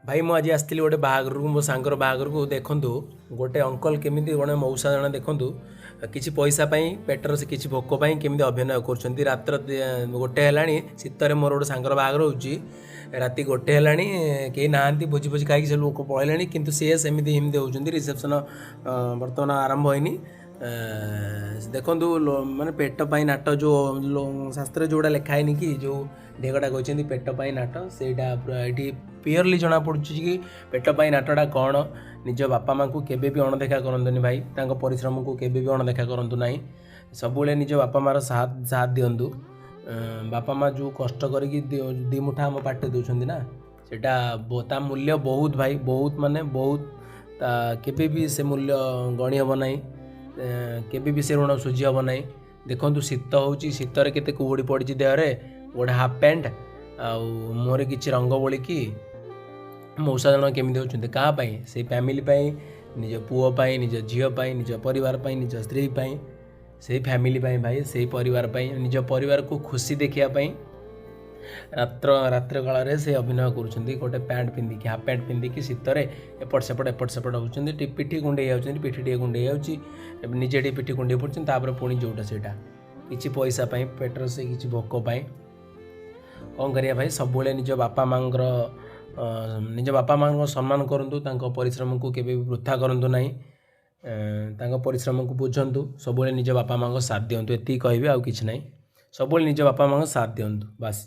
ଭାଇ, ମୁଁ ଆଜି ଆସିଥିଲି ଗୋଟେ ବାହାଘରକୁ, ମୋ ସାଙ୍ଗର ବାହାଘରକୁ। ଦେଖନ୍ତୁ, ଗୋଟେ ଅଙ୍କଲ କେମିତି, ଜଣେ ମଉସା ଜଣେ, ଦେଖନ୍ତୁ, କିଛି ପଇସା ପାଇଁ, ପେଟର ସେ କିଛି ଭୋକ ପାଇଁ କେମିତି ଅଭିନୟ କରୁଛନ୍ତି। ରାତ୍ର 1 ହେଲାଣି, ଶୀତରେ ମୋର ଗୋଟେ ସାଙ୍ଗର ବାହାଘର ହେଉଛି। ରାତି 1 ହେଲାଣି, କେହି ନାହାନ୍ତି, ଭୋଜି ଭୋଜି ଖାଇକି ସେ ଲୋକ ପଳେଇଲେଣି, କିନ୍ତୁ ସିଏ ସେମିତି ଏମିତି ହେଉଛନ୍ତି। ରିସେପସନ୍ ବର୍ତ୍ତମାନ ଆରମ୍ଭ ହେଇନି। ଦେଖନ୍ତୁ, ମାନେ ପେଟ ପାଇଁ ନାଟ, ଯେଉଁ ଶାସ୍ତ୍ରରେ ଯେଉଁଟା ଲେଖା ହେଇନି କି, ଯେଉଁ ଢେଗଟା କହିଛନ୍ତି ପେଟ ପାଇଁ ନାଟ, ସେଇଟା ପୁରା ଏଇଠି ପିଓରଲି ଜଣାପଡ଼ୁଛି କି ପେଟ ପାଇଁ ନାଟଟା କ'ଣ। ନିଜ ବାପା ମାଆଙ୍କୁ କେବେ ବି ଅଣଦେଖା କରନ୍ତୁନି ଭାଇ, ତାଙ୍କ ପରିଶ୍ରମକୁ କେବେ ବି ଅଣଦେଖା କରନ୍ତୁ ନାହିଁ। ସବୁବେଳେ ନିଜ ବାପା ମାଆର ସାଥ ସାଥ ଦିଅନ୍ତୁ। ବାପା ମାଆ ଯେଉଁ କଷ୍ଟ କରିକି ଦି ମୁଠା ଆମ ପାଟିରେ ଦେଉଛନ୍ତି ନା, ସେଇଟା ତା ମୂଲ୍ୟ ବହୁତ ଭାଇ, ବହୁତ ମାନେ ବହୁତ। ତା କେବେ ବି ସେ ମୂଲ୍ୟ ଗଣି ହେବ ନାହିଁ, କେବେ ବି ସେ ଋଣ ଶୁଝି ହେବ ନାହିଁ। ଦେଖନ୍ତୁ, ଶୀତ ହେଉଛି, ଶୀତରେ କେତେ କୁହୁଡ଼ି ପଡ଼ିଛି ଦେହରେ, ଗୋଟେ ହାଫ୍ ପ୍ୟାଣ୍ଟ ଆଉ ମୁହଁରେ କିଛି ରଙ୍ଗ ବୋଳିକି ମଉସା ଜଣ କେମିତି ହେଉଛନ୍ତି। କାହା ପାଇଁ? ସେଇ ଫ୍ୟାମିଲି ପାଇଁ, ନିଜ ପୁଅ ପାଇଁ, ନିଜ ଝିଅ ପାଇଁ, ନିଜ ପରିବାର ପାଇଁ, ନିଜ ସ୍ତ୍ରୀ ପାଇଁ, ସେଇ ଫ୍ୟାମିଲି ପାଇଁ ଭାଇ, ସେଇ ପରିବାର ପାଇଁ, ନିଜ ପରିବାରକୁ ଖୁସି ଦେଖିବା ପାଇଁ ରାତ୍ର କାଳରେ ସେ ଅଭିନୟ କରୁଛନ୍ତି। ଗୋଟେ ପ୍ୟାଣ୍ଟ ପିନ୍ଧିକି, ହାଫ୍ ପ୍ୟାଣ୍ଟ ପିନ୍ଧିକି ଶୀତରେ ଏପଟ ସେପଟ ଏପଟ ସେପଟ ହେଉଛନ୍ତି। ଟିକେ ପିଠି କୁଣ୍ଡେଇ ଯାଉଛନ୍ତି, ପିଠି ଟିକେ କୁଣ୍ଡେଇ ଯାଉଛି, ଏବେ ନିଜେ ଟିକେ ପିଠି କୁଣ୍ଡେଇ ପଡ଼ୁଛନ୍ତି। ତାପରେ ପୁଣି ଯେଉଁଟା ସେଇଟା, କିଛି ପଇସା ପାଇଁ, ପେଟର ସେ କିଛି ଭୋକ ପାଇଁ। କ'ଣ କରିବା ଭାଇ? ସବୁବେଳେ ନିଜ ବାପା ମାଆଙ୍କ ସମ୍ମାନ କରନ୍ତୁ, ତାଙ୍କ ପରିଶ୍ରମକୁ କେବେ ବି ବୃଥା କରନ୍ତୁ ନାହିଁ, ତାଙ୍କ ପରିଶ୍ରମକୁ ବୁଝନ୍ତୁ, ସବୁବେଳେ ନିଜ ବାପା ମାଆଙ୍କ ସାଥ ଦିଅନ୍ତୁ। ଏତିକି କହିବି, ଆଉ କିଛି ନାହିଁ। ସବୁବେଳେ ନିଜ ବାପା ମାଆଙ୍କ ସାଥ ଦିଅନ୍ତୁ, ବାସ୍।